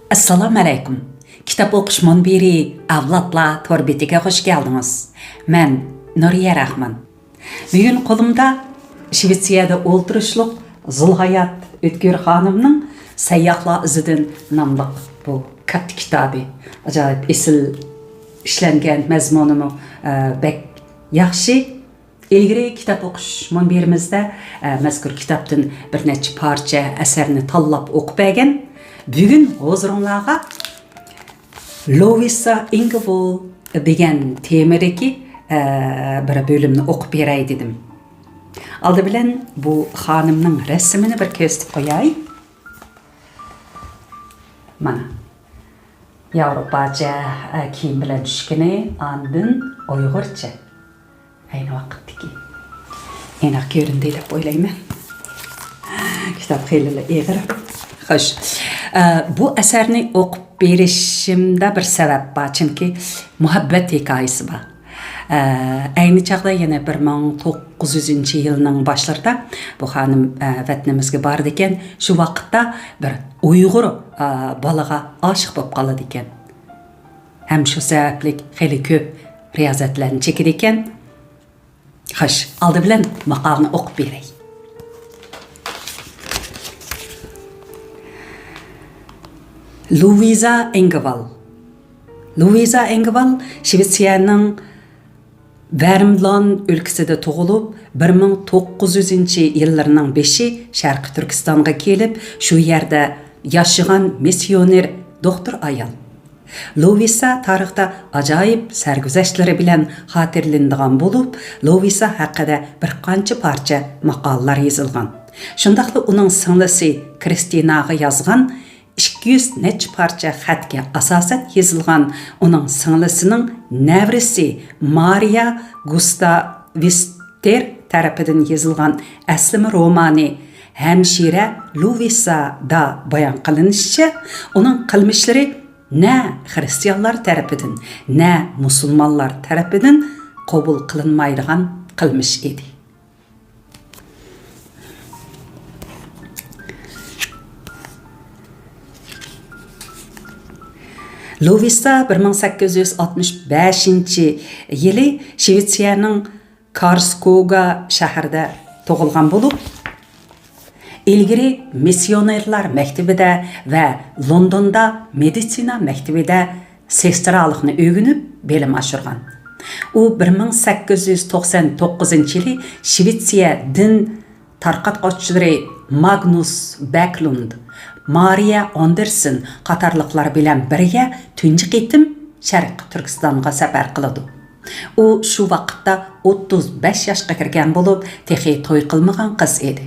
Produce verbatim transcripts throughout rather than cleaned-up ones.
ئەسسالامۇ ئەلەيكۇم. كىتاب ئوقۇش مۇنبىرى ئەۋلادلار تور بېتىگە خۇش كەلدىڭىز. مەن نۇرىيە رەھمان. بۈگۈن قولۇمدا شىۋېتسىيەدە ئولتۇرۇشلۇق زۇلھايات ئۆتكۈر خانىمنىڭ سەيياھلار ئىزىدىن ناملىق بۇ كاتتا كىتابى. ئاجايىپ ئېسىل ئىشلەنگەن، مەزمۇنىمۇ، ئە، بەك ياخشى. ئىلگىرى كىتاب ئوقۇش مۇنبىرىمىزدە، ئە، مەزكۇر كىتابتىن بىر نەچچە پارچە ئەسەرنى تاللاپ ئوقۇپ بەرگەن. بۈگۈن ھۇزۇرۇڭلارغا لوۋىسا ئىنگېۋول دېگەن تېمىدىكى، ئە، بىر بۆلۈمنى ئوقۇپ بېرەي دېدىم. ئالدى بىلەن بۇ خانىمنىڭ رەسىمىنى بىر كۆرسىتىپ قوياي. مانا، ياۋروپاچە، ئە، كىيىم بىلەن چۈشكىنى، ئاندىن ئۇيغۇرچە. ئەينى ۋاقىتتىكى. ئېنىق كۆرۈندى دەپ ئويلايمەن. كىتاب خېلىلا ئېغىر. خوش. ئە، بۇ ئەسەرنى ئوقۇپ بېرىشىمدە بىر سەۋەب بار، چۈنكى مۇھەببەت ھېكايىسى بار. ئە، ئەينى چاغدا، يەنە بىر مىڭ توققۇز يۈزىنچى يىلنىڭ باشلىرىدا بۇ خانىم، ئە، ۋەتىنىمىزگە بارىدىكەن. شۇ ۋاقىتتا بىر ئۇيغۇر، ئە، بالىغا ئاشىق بولۇپ قالىدىكەن. ھەم شۇ سەۋەبلىك خېلى كۆپ رىيازەتلەرنى چېكىدىكەن. خوش، ئالدى بىلەن ماقالىنى ئوقۇپ بېرەي. لۇئىزا ئېنگېۋال. لۇئىزا ئېنگېۋال شىۋېتسىيەنىڭ ۋەرملاند ئۆلكىسىدە تۇغۇلۇپ، بىر مىڭ توققۇز يۈزىنچى يىللىرىنىڭ بېشى شەرقىي تۈركىستانغا كېلىپ، شۇ يەردە ياشىغان مىسسىيونېر دوختۇر ئايال. لۇئىزا تارىختا ئاجايىپ سەرگۈزەشتلىرى بىلەن خاتىرىلىنىدىغان بولۇپ، لۇئىزا ھەققىدە بىر قانچە پارچە ماقالىلەر يېزىلغان. شۇنداقلا ئۇنىڭ سىڭلىسى كرىستىناغا يازغان ئىككى يۈز نەچچە پارچە خەتكە ئاساسەن يېزىلغان ئۇنىڭ سىڭلىسىنىڭ نەۋرىسى مارىيا گۇستاۋىستېر تەرىپىدىن يېزىلغان ئەسلىمە رومانى ھەمشىرە لۇئىزادا بايان قىلىنىشىچە، ئۇنىڭ قىلمىشلىرى نە خىرىستىيانلار تەرىپىدىن، نە مۇسۇلمانلار تەرىپىدىن قوبۇل قىلىنمايدىغان قىلمىش ئىدى. لۇئىزا بىر مىڭ سەككىز يۈز ئاتمىش بەشىنچى يىلى شىۋېتسىيەنىڭ كارسكوگا شەھىرىدە تۇغۇلغان بولۇپ، ئىلگىرى مىسسىيونېرلار مەكتىۋىدە ۋە لوندوندا مېدىتسىنا مەكتىۋىدە سېسترالىقنى ئۆگىنىپ، بىلىم ئاشۇرغان. ئۇ بىر مىڭ سەككىز يۈز توقسان توققۇزىنچى يىلى شىۋېتسىيە دىن تارقاتقۇچىلىرى ماگنۇس بەكلۇند، مارىيە ئاندېرسېن قاتارلىقلار بىلەن بىرگە تۇنجى قېتىم شەرقىي تۈركىستانغا سەپەر قىلىدۇ. ئۇ شۇ ۋاقىتتا ئوتتۇز بەش ياشقا كىرگەن بولۇپ، تېخى توي قىلمىغان قىز ئىدى.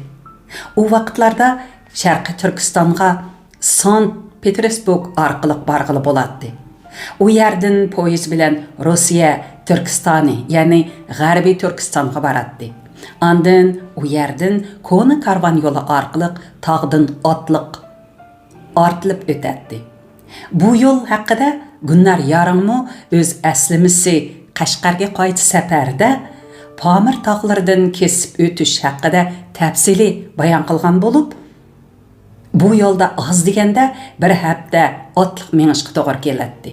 ئۇ ۋاقىتلاردا شەرقىي تۈركىستانغا سانت پېتېرسبۇرگ ئارقىلىق بارغىلى بولاتتى. ئۇ يەردىن پويىز بىلەن روسىيە تۈركىستانى، يەنى غەربىي تۈركىستانغا باراتتى. ئاندىن ئۇ يەردىن كونا كارۋان يولى ئارقىلىق تاغدىن ئاتلىق ئارتىلىپ ئۆتەتتى. بۇ يول ھەققىدە گۈلنار يارىڭمۇ ئۆز ئەسلىمىسى قەشقەرگە قايتىش سەپەرىدە پامىر تاغلىرىدىن كېسىپ ئۆتۈش ھەققىدە تەپسىلىي بايان قىلغان بولۇپ، بۇ يولدا ئاز دېگەندە بىر ھەپتە ئاتلىق مېڭىشقا توغرا كېلەتتى.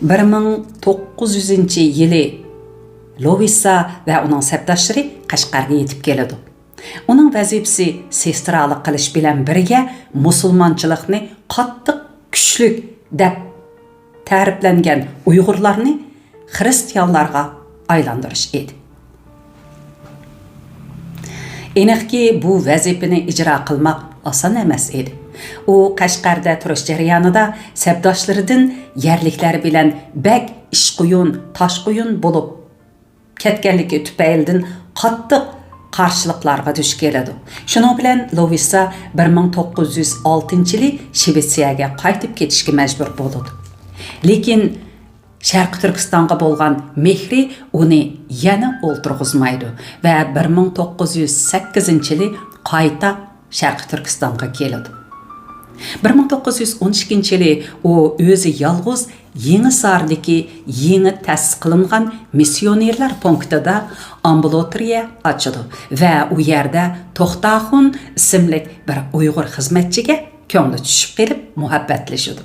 بىر مىڭ توققۇز يۈزىنچى يىلى لوۋىسا ۋە ئۇنىڭ سەپداشلىرى قەشقەرگە يېتىپ كېلىدۇ. ئۇنىڭ ۋەزىپىسى سېسترالىق قىلىش بىلەن بىرگە، مۇسۇلمانچىلىقنى قاتتىق كۈچلۈك دەپ تەرىپلەنگەن ئۇيغۇرلارنى خىرىستىيانلارغا ئايلاندۇرۇش ئىدى. ئېنىقكى، بۇ ۋەزىپىنى ئىجرا قىلماق ئاسان ئەمەس ئىدى. ئۇ قەشقەردە تۇرۇش جەريانىدا سەپداشلىرىدىن يەرلىكلەر بىلەن بەك ئىشقۇيۇن، تاشقۇيۇن بولۇپ كەتكەنلىكى تۈپەيلىدىن قاتتىق قارشىلىقلارغا دۇچ كېلىدۇ. شۇنىڭ بىلەن لوۋىسا بىر مىڭ توققۇز يۈز ئالتىنچى يىلى شىۋېتسىيەگە قايتىپ كېتىشكە مەجبۇر بولىدۇ. لېكىن شەرقىي تۈركىستانغا بولغان مېھرى ئۇنى يەنە ئولتۇرغۇزمايدۇ ۋە بىر مىڭ توققۇز يۈز سەككىزىنچى يىلى قايتا شەرقىي تۈركىستانغا كېلىدۇ. بىر مىڭ توققۇز يۈز ئون ئىككىنچى يىلى ئۇ ئۆزى يالغۇز يېڭىساردىكى يېڭى تەسىس قىلىنغان مىسسىيونېرلار پونكىتىدا ئامبۇلاتورىيە ئاچىدۇ ۋە ئۇ يەردە توختاخۇن ئىسىملىك بىر ئۇيغۇر خىزمەتچىگە كۆڭلى چۈشۈپ قېلىپ مۇھەببەتلىشىدۇ.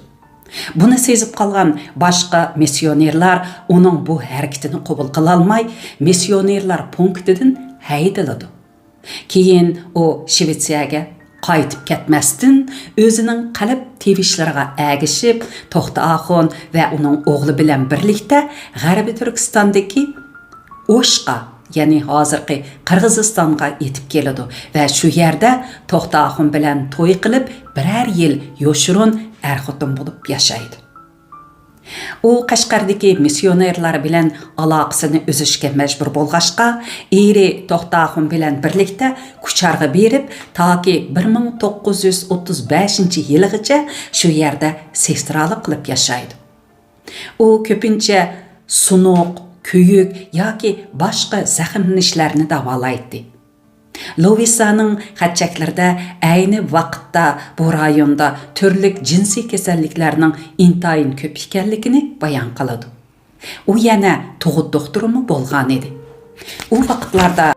بۇنى سېزىپ قالغان باشقا مىسسىيونېرلار ئۇنىڭ بۇ ھەرىكىتىنى قوبۇل قىلالماي، مىسسىيونېرلار پونكىتىدىن ھەيدىلىدۇ. كېيىن ئۇ شىۋېتسىيەگە قايتىپ كەتمەستىن، ئۆزىنىڭ قەلب تىۋىشلىرىغا ئەگىشىپ، توختى ئاخۇن ۋە ئۇنىڭ ئوغلى بىلەن بىرلىكتە غەربىي تۈركىستاندىكى ئوشقا، يەنى ھازىرقى قىرغىزىستانغا يېتىپ كېلىدۇ ۋە شۇ يەردە توختى ئاخۇن بىلەن توي قىلىپ، بىرەر يىل يوشۇرۇن ئەر-خوتۇن بولۇپ ياشايدۇ. ئۇ قەشقەردىكى مىسسىيونېرلار بىلەن ئالاقىسىنى ئۈزۈشكە مەجبۇر بولغاچقا، ئېرى توختى ئاخۇن بىلەن بىرلىكتە كۇچارغا بېرىپ، تاكى بىر مىڭ توققۇز يۈز ئوتتۇز بەشىنچى يىلىغىچە شۇ يەردە سېسترالىق قىلىپ ياشايدۇ. ئۇ كۆپىنچە سۇنۇق، كۆيۈك ياكى باشقا زەخىملىنىشلەرنى داۋالايتتى. لوۋىسانىڭ خەت-چەكلىرىدە ئەينى ۋاقىتتا بۇ رايوندا تۈرلۈك جىنسىي كېسەللىكلەرنىڭ ئىنتايىن كۆپ ئىكەنلىكىنى بايان قىلىدۇ. ئۇ يەنە تۇغۇت دوختۇرىمۇ بولغانىدى. ئۇ ۋاقىتلاردا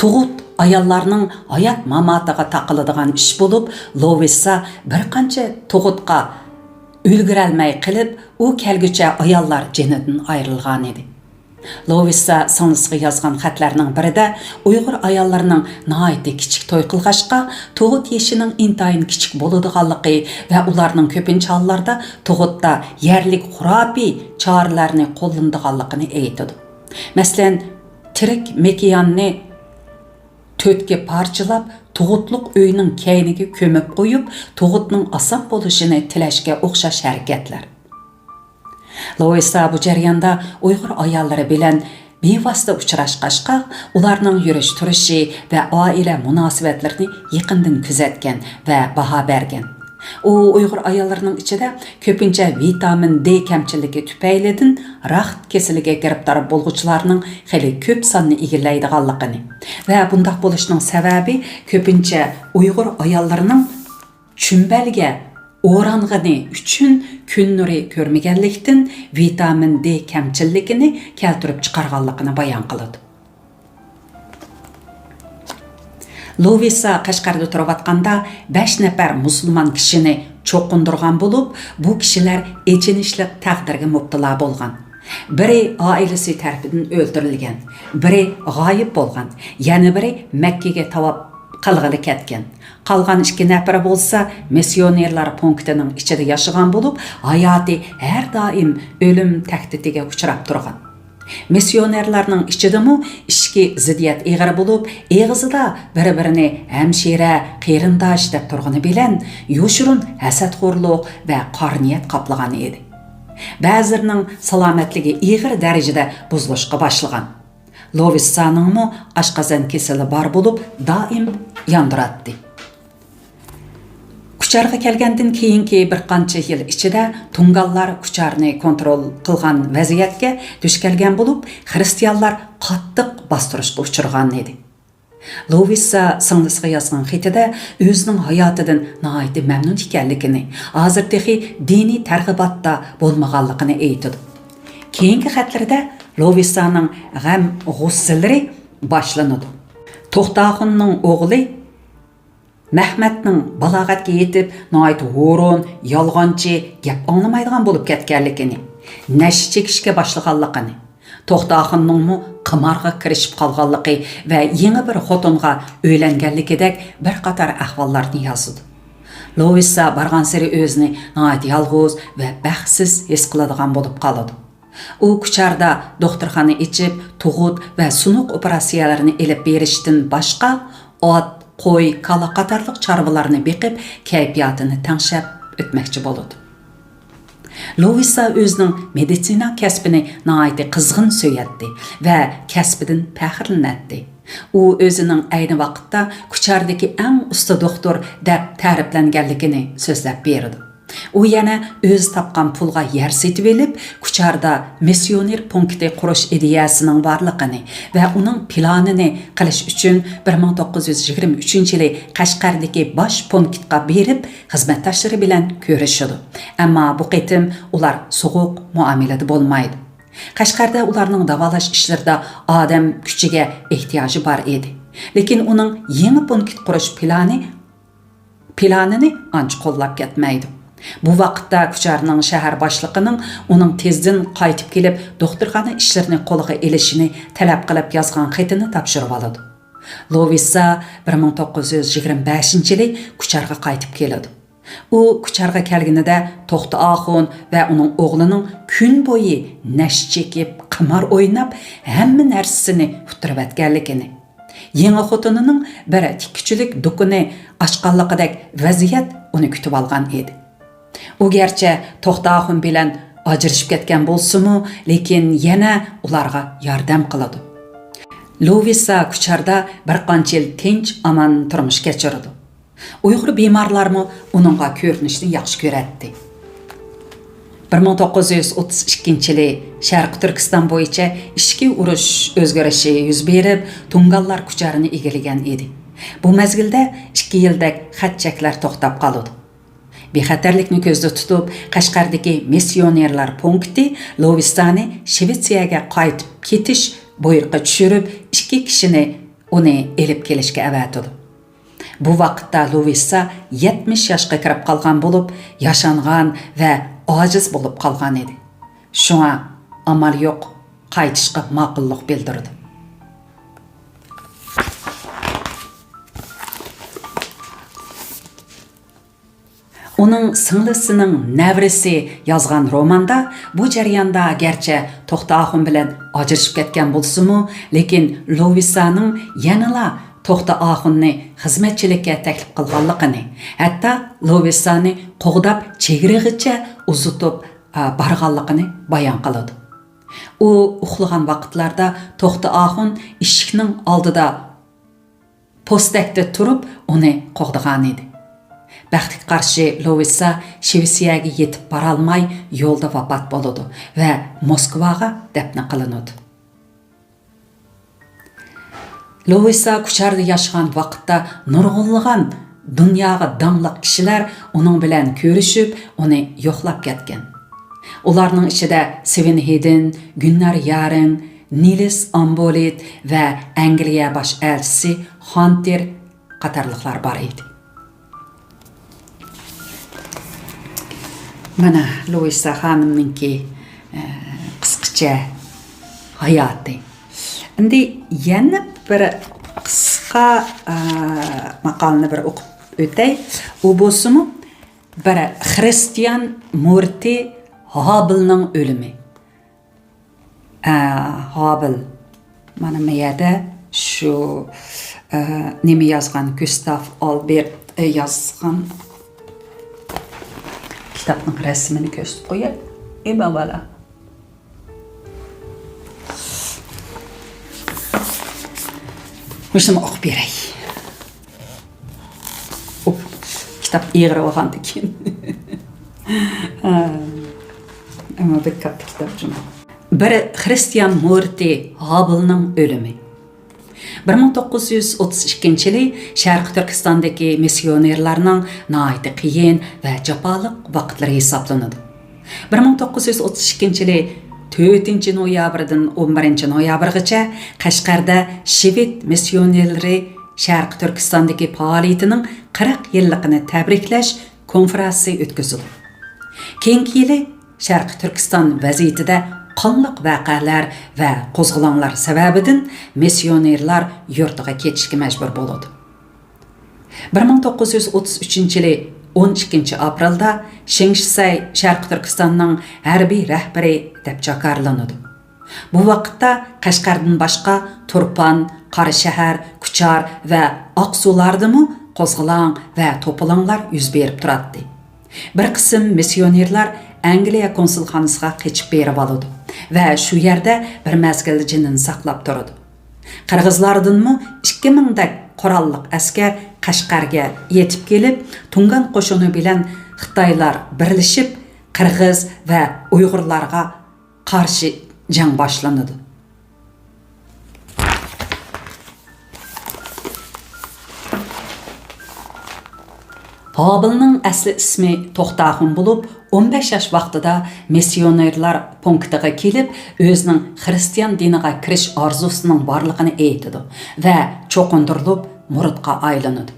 تۇغۇت ئاياللارنىڭ ھايات-ماماتىغا تاقىلىدىغان ئىش بولۇپ، لوۋىسا بىر قانچە تۇغۇتقا ئۈلگۈرەلمەي قېلىپ، ئۇ كەلگۈچە ئاياللار جېنىدىن ئايرىلغانىدى. لوۋىسا سىڭلىسىغا يازغان خەتلەرنىڭ بىرىدە ئۇيغۇر ئاياللىرىنىڭ ناھايىتى كىچىك توي قىلغاچقا، تۇغۇت يېشىنىڭ ئىنتايىن كىچىك بولىدىغانلىقى ۋە ئۇلارنىڭ كۆپىنچە ھاللاردا تۇغۇتتا يەرلىك خۇراپىي چارىلەرنى قوللىنىدىغانلىقىنى ئېيتىدۇ. مەسىلەن، تىرىك مېكىياننى تۆتكە پارچىلاپ، تۇغۇتلۇق ئۆينىڭ كەينىگە كۆمۈپ قويۇپ، تۇغۇتنىڭ ئاسان بولۇشىنى تىلەشكە ئوخشاش ھەرىكەتلەر. لوۋىسا بۇ جەرياندا ئۇيغۇر ئاياللىرى بىلەن بىۋاسىتە ئۇچراشقاچقا، ئۇلارنىڭ يۈرۈش-تۇرۇشى ۋە ئائىلە مۇناسىۋەتلىرىنى يېقىندىن كۆزەتكەن ۋە باھا بەرگەن. ئۇ ئۇيغۇر ئاياللىرىنىڭ ئىچىدە كۆپىنچە ۋىتامىن دې كەمچىللىكى تۈپەيلىدىن راك كېسىلىگە گىرىپتار بولغۇچىلارنىڭ خېلى كۆپ ساننى ئىگىلەيدىغانلىقىنى ۋە بۇنداق بولۇشنىڭ سەۋەبى كۆپىنچە ئۇيغۇر ئاياللىرىنىڭ چۈمبەلگە ئورانغىنى ئۈچۈن كۈن نۇرى كۆرمىگەنلىكتىن ۋىتامىن دې كەمچىللىكىنى كەلتۈرۈپ چىقارغانلىقىنى بايان قىلىدۇ. لوۋىسا قەشقەردە تۇرۇۋاتقاندا بەش نەپەر مۇسۇلمان كىشىنى چوقۇندۇرغان بولۇپ، بۇ كىشىلەر ئېچىنىشلىق تەقدىرگە مۇپتىلا بولغان. بىرى ئائىلىسى تەرىپىدىن ئۆلتۈرۈلگەن، بىرى غايىب بولغان، يەنە بىرى مەككىگە تاۋاپ قىلغىلى كەتكەن. قالغان ئىككى نەپىرى بولسا مىسسىيونېرلار پونكىتىنىڭ ئىچىدە ياشىغان بولۇپ، ھاياتى ھەر دائىم ئۆلۈم تەھدىتىگە ئۇچراپ تۇرغان. مىسسىيونېرلارنىڭ ئىچىدىمۇ ئىچكى زىددىيەت ئېغىر بولۇپ، ئېغىزىدا بىر-بىرىنى ھەمشىرە، قېرىنداش دەپ تۇرغىنى بىلەن، يوشۇرۇن ھەسەتخورلۇق ۋە قارا نىيەت قاپلىغان ئىدى. بەزىلىرىنىڭ سالامەتلىكى ئېغىر دەرىجىدە بۇزۇلۇشقا باشلىغان. لوۋىسانىڭمۇ ئاشقازان كېسىلى بار بولۇپ، دائىم ياندۇراتتى. كۇچارغا كەلگەندىن كېيىنكى بىر قانچە يىل ئىچىدە تۇڭگانلار كۇچارنى كونترول قىلغان ۋەزىيەتكە دۇچ كەلگەن بولۇپ، خىرىستىيانلار قاتتىق باستۇرۇشقا ئۇچرىغان ئىدى. لوۋىسا سىڭلىسىغا يازغان خېتىدە ئۆزىنىڭ ھاياتىدىن ناھايىتى مەمنۇن ئىكەنلىكىنى، ھازىر تېخى دىنىي تەرغىباتتا بولمىغانلىقىنى ئېيتىدۇ. كېيىنكى خەتلىرىدە لوۋىسانىڭ غەم-غۇسسىلىرى باشلىنىدۇ. توختى ئاخۇننىڭ ئوغلى مەھمەتنىڭ بالاغەتكە يېتىپ، ناھايىتى ھۇرۇن، يالغانچى، گەپ ئاڭلىمايدىغان بولۇپ كەتكەنلىكىنى، نەشە چېكىشكە باشلىغانلىقىنى، توختى ئاخۇننىڭمۇ قىمارغا كىرىشىپ قالغانلىقى ۋە يېڭى بىر خوتۇنغا ئۆيلەنگەنلىكىدەك بىر قاتار ئەھۋاللارنى يازىدۇ. لوۋىسا بارغانسېرى ئۆزىنى ناھايىتى يالغۇز ۋە بەختسىز ھېس قىلىدىغان بولۇپ قالىدۇ. ئۇ كۇچاردا دوختۇرخانا ئېچىپ، تۇغۇت ۋە سۇنۇق ئوپېراتسىيەلىرىنى ئېلىپ بېرىشتىن باشقا، ئات، قوي، كالا قاتارلىق چارۋىلارنى بېقىپ، كەيپىياتىنى تەڭشەپ ئۆتمەكچى بولىدۇ. لوۋىسا ئۆزىنىڭ مېدىتسىنا كەسپىنى ناھايىتى قىزغىن سۆيەتتى ۋە كەسپىدىن پەخىرلىنەتتى. ئۇ ئۆزىنىڭ ئەينى ۋاقىتتا كۇچاردىكى ئەڭ ئۇستا دوختۇر دەپ تەرىپلەنگەنلىكىنى سۆزلەپ بېرىدۇ. ئۇ يەنە ئۆزى تاپقان پۇلغا يەر سېتىۋېلىپ، كۇچاردا مىسسىيونېر پونكىتى قۇرۇش ئىدىيەسىنىڭ بارلىقىنى ۋە ئۇنىڭ پىلانىنى قىلىش ئۈچۈن بىر مىڭ توققۇز يۈز يىگىرمە ئۈچىنچى يىلى قەشقەردىكى باش پونكىتقا بېرىپ، خىزمەتداشلىرى بىلەن كۆرۈشىدۇ. ئەمما بۇ قېتىم ئۇلار سوغۇق مۇئامىلىدە بولمايدۇ. قەشقەردە ئۇلارنىڭ داۋالاش ئىشلىرىدا ئادەم كۈچىگە ئېھتىياجى بار ئىدى. لېكىن ئۇنىڭ يېڭى پونكىت قۇرۇش پىلانى پىلانىنى ئانچە قوللاپ كەتمەيدۇ. بۇ ۋاقىتتا كۇچارنىڭ شەھەر باشلىقىنىڭ ئۇنىڭ تېزدىن قايتىپ كېلىپ، دوختۇرخانا ئىشلىرىنى قولىغا ئېلىشىنى تەلەپ قىلىپ يازغان خېتىنى تاپشۇرۇۋالىدۇ. لوۋىسا بىر مىڭ توققۇز يۈز يىگىرمە بەشىنچى يىلى كۇچارغا قايتىپ كېلىدۇ. ئۇ كۇچارغا كەلگىنىدە توختى ئاخۇن ۋە ئۇنىڭ ئوغلىنىڭ كۈن بويى نەشە چېكىپ، قىمار ئويناپ، ھەممە نەرسىسىنى ئۇتتۇرۇۋەتكەنلىكىنى، يېڭى خوتۇنىنىڭ بىر تىككۈچىلىك دۇكىنى ئاچقانلىقىدەك ۋەزىيەت ئۇنى كۈتۈۋالغان ئىدى. ئۇ گەرچە توختى ئاخۇن بىلەن ئاجرىشىپ كەتكەن بولسىمۇ، لېكىن يەنە ئۇلارغا ياردەم قىلىدۇ. لوۋىسا كۇچاردا بىر قانچە يىل تىنچ-ئامان تۇرمۇش كەچۈرىدۇ. ئۇيغۇر بىمارلارمۇ ئۇنىڭغا كۆرۈنۈشنى ياخشى كۆرەتتى. بىر مىڭ توققۇز يۈز ئوتتۇز ئىككىنچى يىلى شەرقىي تۈركىستان بويىچە ئىچكى ئۇرۇش ئۆزگىرىشى يۈز بېرىپ، تۇڭگانلار كۇچارنى ئىگىلىگەن ئىدى. بۇ مەزگىلدە ئىككى يىلدەك خەت-چەكلەر توختاپ قالىدۇ. بىخەتەرلىكنى كۆزدە تۇتۇپ، قەشقەردىكى مىسسىيونېرلار پونكىتى لوۋىسانى شىۋېتسىيەگە قايتىپ كېتىش بۇيرۇقى چۈشۈرۈپ، ئىككى كىشىنى ئۇنى ئېلىپ كېلىشكە ئەۋەتىدۇ. بۇ ۋاقىتتا لوۋىسا يەتمىش ياشقا كىرىپ قالغان بولۇپ، ياشانغان ۋە ئاجىز بولۇپ قالغان ئىدى. شۇڭا ئامال يوق، قايتىشقا ماقۇللۇق بىلدۈرىدۇ. ئۇنىڭ سىڭلىسىنىڭ نەۋرىسى يازغان روماندا بۇ جەرياندا گەرچە توختى ئاخۇن بىلەن ئاجرىشىپ كەتكەن بولسىمۇ، لېكىن لوۋىسانىڭ يەنىلا توختى ئاخۇننى خىزمەتچىلىككە تەكلىپ قىلغانلىقىنى، ھەتتا لوۋىسانى قوغداپ چېگرىغىچە ئۇزىتىپ، ئا، بارغانلىقىنى بايان قىلىدۇ. ئۇ ئۇخلىغان ۋاقىتلاردا توختى ئاخۇن ئىشىكنىڭ ئالدىدا پوستەكتە تۇرۇپ ئۇنى قوغدىغانىدى. بەختكە قارشى، لوۋىسا شىۋېتسىيەگە يېتىپ بارالماي يولدا ۋاپات بولىدۇ ۋە موسكۋاغا دەپنە قىلىنىدۇ. لوۋىسا كۇچاردا ياشىغان ۋاقىتتا نۇرغۇنلىغان دۇنياغا داڭلىق كىشىلەر ئۇنىڭ بىلەن كۆرۈشۈپ، ئۇنى يوقلاپ كەتكەن. ئۇلارنىڭ ئىچىدە سىۋېن ھېدىن، گۈننار يارىڭ، نىلس ئامبولىت ۋە ئەنگلىيە باش ئەلچىسى خانتېر قاتارلىقلار بار ئىدى. مانا، لوۋىسا خانىمنىڭكى، ئە، قىسقىچە ھاياتى. ئەمدى يەنە بىر قىسقا، ئە، ماقالىنى بىر ئوقۇپ ئۆتەي. ئۇ بولسىمۇ، بىر خرىستىيان مۇرىتى ھابىلنىڭ ئۆلۈمى. ئە، ھابىل. مانا، ما يەردە شۇ، ئە، نېمە يازغان، گۇستاف ئالبېرت، ئە، يازغان كىتابنىڭ رەسىمىنى كۆرسىتىپ قوياي. ئېمە، ۋالا. مۇشۇنى ئوقۇپ بېرەي. ئۇپ، كىتاب ئېغىرىۋالغاندىكىن. ھە. ئەمما بەك كاتتا كىتاب جۇمۇ. بىر خرىستىيان مۇرىتى ھابىلنىڭ ئۆلۈمى. بىر مىڭ توققۇز يۈز ئوتتۇز ئىككىنچى يىلى شەرقىي تۈركىستاندىكى مىسسىيونېرلارنىڭ ناھايىتى قىيىن ۋە جاپالىق ۋاقىتلىرى ھېسابلىنىدۇ. بىر مىڭ توققۇز يۈز ئوتتۇز ئىككىنچى يىلى تۆتىنچى نويابىردىن ئون بىرىنچى نويابىرغىچە قەشقەردە شىۋېد مىسسىيونېرلىرى شەرقىي تۈركىستاندىكى پائالىيىتىنىڭ قىرىق يىللىقىنى تەبرىكلەش كونفېرانسى ئۆتكۈزىدۇ. كېيىنكى يىلى شەرقىي تۈركىستان ۋەزىيىتىدە قانلىق ۋەقەلەر ۋە قوزغىلاڭلار سەۋەبىدىن مىسسىيونېرلار يۇرتىغا كېتىشكە مەجبۇر بولىدۇ. بىر مىڭ توققۇز يۈز ئوتتۇز ئۈچىنچى يىلى ئون ئىككىنچى ئاپرېلدا شېڭ شىسەي شەرقىي تۈركىستاننىڭ ھەربىي رەھبىرى دەپ جاكارلىنىدۇ. بۇ ۋاقىتتا قەشقەردىن باشقا تۇرپان، قاراشەھەر، كۇچار ۋە ئاقسۇلاردىمۇ قوزغىلاڭ ۋە توپىلاڭلار يۈز بېرىپ تۇراتتى. بىر قىسىم مىسسىيونېرلار ئەنگلىيە كونسۇلخانىسىغا قېچىپ بېرىۋالىدۇ ۋە شۇ يەردە بىر مەزگىل جېنىنى ساقلاپ تۇرىدۇ. قىرغىزلاردىنمۇ ئىككى مىڭدەك قوراللىق ئەسكەر قەشقەرگە يېتىپ كېلىپ، تۇڭگان قوشۇنى بىلەن خىتايلار بىرلىشىپ، قىرغىز ۋە ئۇيغۇرلارغا قارشى جەڭ باشلىنىدۇ. ھابىلنىڭ ئەسلى ئىسمى توختاخۇن بولۇپ، ئون بەش ياش ۋاقتىدا مىسسىيونېرلار پونكىتىغا كېلىپ، ئۆزىنىڭ خىرىستىيان دىنىغا كىرىش ئارزۇسىنىڭ بارلىقىنى ئېيتىدۇ ۋە چوقۇندۇرۇلۇپ مۇرىتقا ئايلىنىدۇ.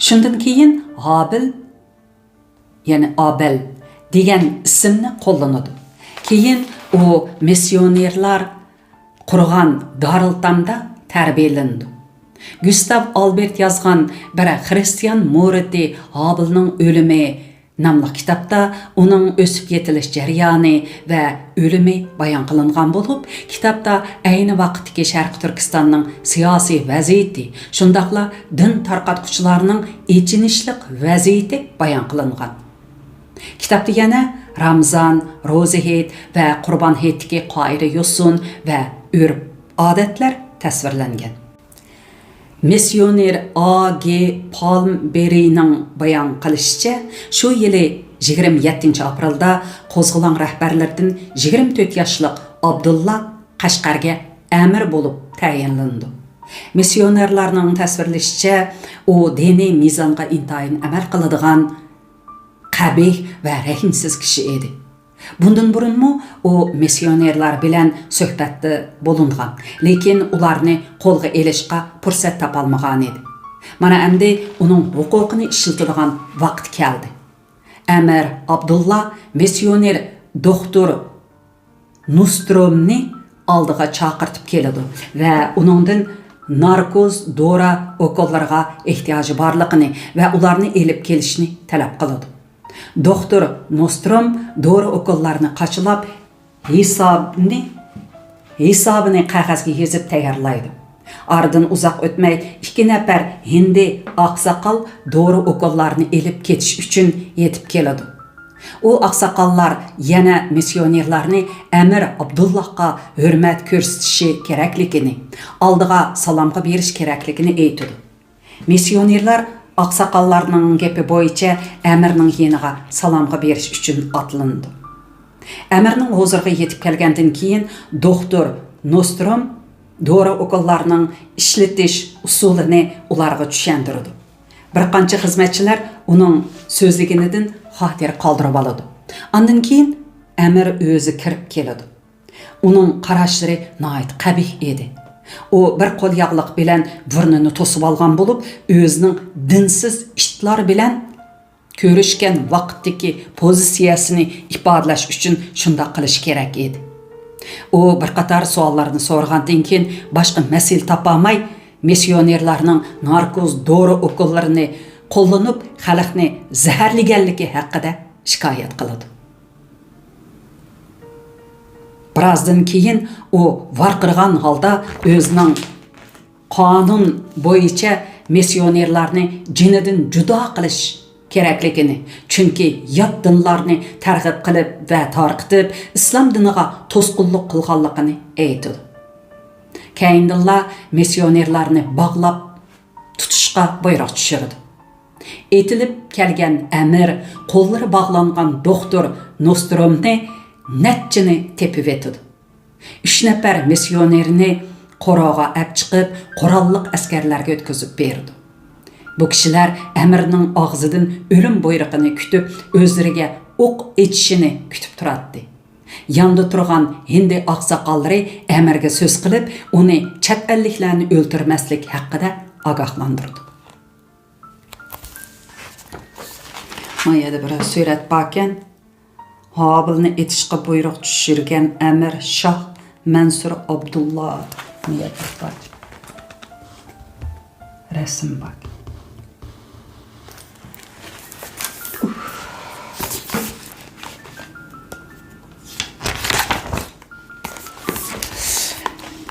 شۇندىن كېيىن ھابىل، يەنى ئابەل دېگەن ئىسىمنى قوللىنىدۇ. كېيىن ئۇ مىسسىيونېرلار قۇرغان دارىلئېتامدا تەربىيەلىنىدۇ. گۇستاف ئالبېرت يازغان بىر خىرىستىيان مۇرىتى ھابىلنىڭ ئۆلۈمى ناملىق كىتابتا ئۇنىڭ ئۆسۈپ يېتىلىش جەريانى ۋە ئۆلۈمى بايان قىلىنغان بولۇپ، كىتابتا ئەينى ۋاقىتتىكى شەرقىي تۈركىستاننىڭ سىياسىي ۋەزىيىتى، شۇنداقلا دىن تارقاتقۇچىلارنىڭ ئېچىنىشلىق ۋەزىيىتى بايان قىلىنغان. كىتابتا يەنە رامزان، روزا ھېيت ۋە قۇربان ھېيتتىكى قائىدە-يوسۇن ۋە ئۆرپ-ئادەتلەر تەسۋىرلەنگەن. مىسسىيونېر ئا گې پالمبېرىنىڭ بايان قىلىشىچە، شۇ يىلى يىگىرمە يەتتىنچى ئاپرېلدا قوزغىلاڭ رەھبەرلىرىدىن يىگىرمە تۆت ياشلىق ئابدۇللا قەشقەرگە ئەمىر بولۇپ تەيىنلىنىدۇ. مىسسىيونېرلارنىڭ تەسۋىرلىشىچە، ئۇ دىنىي مىزانغا ئىنتايىن ئەمەل قىلىدىغان، قەبىھ ۋە رەھىمسىز كىشى ئىدى. بۇندىن بۇرۇنمۇ ئۇ مىسسىيونېرلار بىلەن سۆھبەتتە بولۇنغان، لېكىن ئۇلارنى قولغا ئېلىشقا پۇرسەت تاپالمىغانىدى. مانا ئەمدى ئۇنىڭ ھوقۇقىنى ئىشلىتىدىغان ۋاقىت كەلدى. ئەمىر ئابدۇللا مىسسىيونېر دوختۇر نوسترومنى ئالدىغا چاقىرتىپ كېلىدۇ ۋە ئۇنىڭدىن ناركوز دورا ئوكۇللىرىغا ئېھتىياجى بارلىقىنى ۋە ئۇلارنى ئېلىپ كېلىشنى تەلەپ قىلىدۇ. دوختۇر نوستروم دورا ئوكۇللارنى قاچىلاپ، ھېسابنى، ھېسابىنى قەغەزگە يېزىپ تەييارلايدۇ. ئارىدىن ئۇزاق ئۆتمەي، ئىككى نەپەر ھىندى ئاقساقال دورا ئوكۇللارنى ئېلىپ كېتىش ئۈچۈن يېتىپ كېلىدۇ. ئۇ ئاقساقاللار يەنە مىسسىيونېرلارنى ئەمىر ئابدۇللاھقا ھۆرمەت كۆرسىتىشى كېرەكلىكىنى، ئالدىغا سالامغا بېرىش كېرەكلىكىنى ئېيتىدۇ. مىسسىيونېرلار ئاقساقاللارنىڭ گېپى بويىچە ئەمىرنىڭ يېنىغا سالامغا بېرىش ئۈچۈن ئاتلىنىدۇ. ئەمىرنىڭ ھۇزۇرىغا يېتىپ كەلگەندىن كېيىن، دوختۇر نوستروم دورا ئوكۇللارنىڭ ئىشلىتىش ئۇسۇلىنى ئۇلارغا چۈشەندۈرىدۇ. بىر قانچە خىزمەتچىلەر ئۇنىڭ سۆزلىگىنىدىن خاتىرە قالدۇرۇۋالىدۇ. ئاندىن كېيىن ئەمىر ئۆزى كىرىپ كېلىدۇ. ئۇنىڭ قاراشلىرى ناھايىتى قەبىھ ئىدى. ئۇ بىر قول ياغلىق بىلەن بۇرنىنى توسۇۋالغان بولۇپ، ئۆزىنىڭ دىنسىز ئىتلار بىلەن كۆرۈشكەن ۋاقىتتىكى پوزىتسىيەسىنى ئىپادىلەش ئۈچۈن شۇنداق قىلىشى كېرەك ئىدى. ئۇ بىر قاتار سوئاللارنى سورىغاندىن كېيىن، باشقا مەسىلە تاپالماي، مىسسىيونېرلارنىڭ ناركوز دورا ئوكۇللىرىنى قوللىنىپ، خەلقنى زەھەرلىگەنلىكى ھەققىدە شىكايەت قىلىدۇ. بىرازدىن كېيىن ئۇ ۋارقىرىغان ھالدا ئۆزىنىڭ قانۇن بويىچە مىسسىيونېرلارنى جېنىدىن جۇدا قىلىش كېرەكلىكىنى، چۈنكى يات دىنلارنى تەرغىب قىلىپ ۋە تارقىتىپ، ئىسلام دىنىغا توسقۇنلۇق قىلغانلىقىنى ئېيتىدۇ. كەينىدىنلا مىسسىيونېرلارنى باغلاپ تۇتۇشقا بۇيرۇق چۈشۈرىدۇ. ئېتىلىپ كەلگەن ئەمىر قوللىرى باغلانغان دوختۇر نوسترومنى نەچچىنى تېپىۋېتىدۇ. ئۈچ نەپەر مىسسىيونېرنى قورۇغا ئەپ چىقىپ، قوراللىق ئەسكەرلەرگە ئۆتكۈزۈپ بېرىدۇ. بۇ كىشىلەر ئەمىرنىڭ ئاغزىدىن ئۆلۈم بۇيرۇقىنى كۈتۈپ، ئۆزلىرىگە ئوق ئېچىشىنى كۈتۈپ تۇراتتى. ياندا تۇرغان ھىندى ئاقساقاللىرى ئەمىرگە سۆز قىلىپ، ئۇنى چەت ئەللىكلەرنى ئۆلتۈرمەسلىك ھەققىدە ئاگاھلاندۇرىدۇ. ما يەردە بىر سۈرەت باركەن. ھابىلنى ئېتىشقا بۇيرۇق چۈشۈرگەن ئەمىر شاھ مەنسۇر ئابدۇللا. ما يەردە بار. رەسىم بار.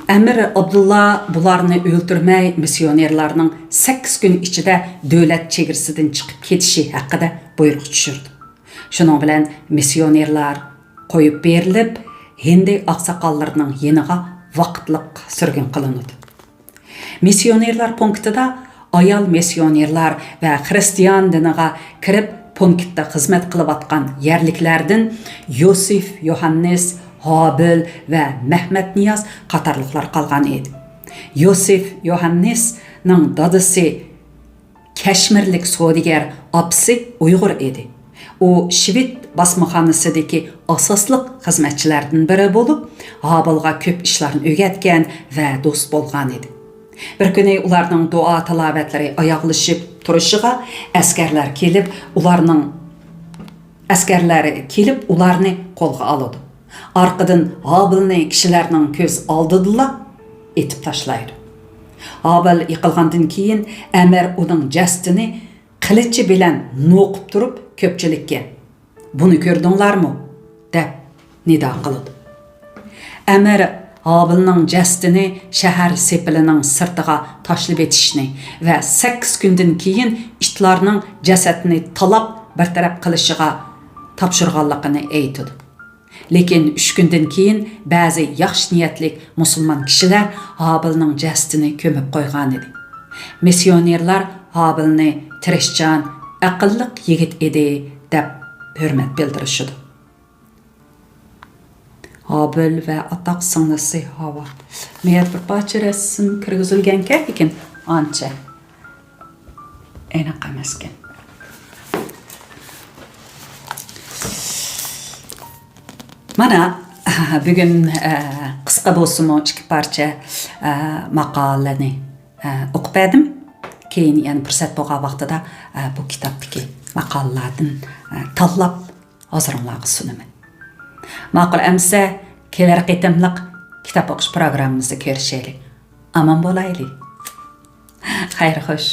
ئەمىر ئابدۇللا بۇلارنى ئۆلتۈرمەي، مىسسىيونېرلارنىڭ سەككىز كۈن ئىچىدە دۆلەت چېگرىسىدىن چىقىپ كېتىشى ھەققىدە بۇيرۇق چۈشۈرىدۇ. شۇنىڭ بىلەن مىسسىيونېرلار قويۇپ بېرىلىپ، ھىندى ئاقساقاللىرىنىڭ يېنىغا ۋاقىتلىق سۈرگۈن قىلىنىدۇ. مىسسىيونېرلار پونكىتىدا ئايال مىسسىيونېرلار ۋە خىرىستىيان دىنىغا كىرىپ، پونكىتتا خىزمەت قىلىۋاتقان يەرلىكلەردىن يوسىف يوھاننېس، ھابىل ۋە مەھمەتنىياز قاتارلىقلار قالغان ئىدى. يوسىف يوھاننېسنىڭ دادىسى كەشمىرلىك سودىگەر، ئاپىسى ئۇيغۇر ئىدى. ئۇ شىۋېد باسمىخانىسىدىكى ئاساسلىق خىزمەتچىلەردىن بىرى بولۇپ، ھابىلغا كۆپ ئىشلارنى ئۆگەتكەن ۋە دوست بولغان ئىدى. بىر كۈنى ئۇلارنىڭ دۇئا تىلاۋەتلىرى ئاياغلىشىپ، تۇرۇشىغا ئەسكەرلەر كېلىپ، ئۇلارنىڭ، ئەسكەرلەر كېلىپ ئۇلارنى قولغا ئالىدۇ. ئارقىدىن ھابىلنى كىشىلەرنىڭ كۆز ئالدىدىلا ئېتىپ تاشلايدۇ. ھابىل يىقىلغاندىن كېيىن ئەمىر ئۇنىڭ جەسىتىنى قىلىچى بىلەن نوقۇپ تۇرۇپ كۆپچىلىككە، «بۇنى كۆردۈڭلارمۇ؟» دەپ نىدا قىلىدۇ. ئەمىر ھابىلنىڭ جەسىتىنى شەھەر سېپىلىنىڭ سىرتىغا تاشلىۋېتىشنى ۋە سەككىز كۈندىن كېيىن ئىتلارنىڭ جەسەتنى تالاپ بىر تەرەپ قىلىشىغا تاپشۇرغانلىقىنى ئېيتىدۇ. لېكىن ئۈچ كۈندىن كېيىن بەزى ياخشى نىيەتلىك مۇسۇلمان كىشىلەر ھابىلنىڭ جەسىتىنى كۆمۈپ قويغانىدى. مىسسىيونېرلار ھابىلنى تىرىشچان، ئەقىللىق يىگىت ئىدى، دەپ ھۆرمەت بىلدۈرۈشىدۇ. ھابىل ۋە ئاتاق سىڭلىسى ھاۋا. مۇ يەردە بىر پارچە رەسىم كىرگۈزۈلگەنكەن، لېكىن ئانچە ئېنىق ئەمەسكەن. مانا، بۈگۈن، ئە، قىسقا بولسىمۇ ئىككى پارچە، ئە، ماقالىنى، ئە، ئوقۇپ بەردىم. كېيىن يەنە پۇرسەت بولغان ۋاقتىدا، ئە، بۇ كىتابتىكى ماقالىلاردىن، ئە، تاللاپ ھازىرىڭلارغا سۇنىمەن. ماقۇل ئەمىسە، كېلەر قېتىملىق كىتاب ئوقۇش پروگراممىمىزدا كۆرۈشەيلى. ئامان بولايلى. خەير خوش.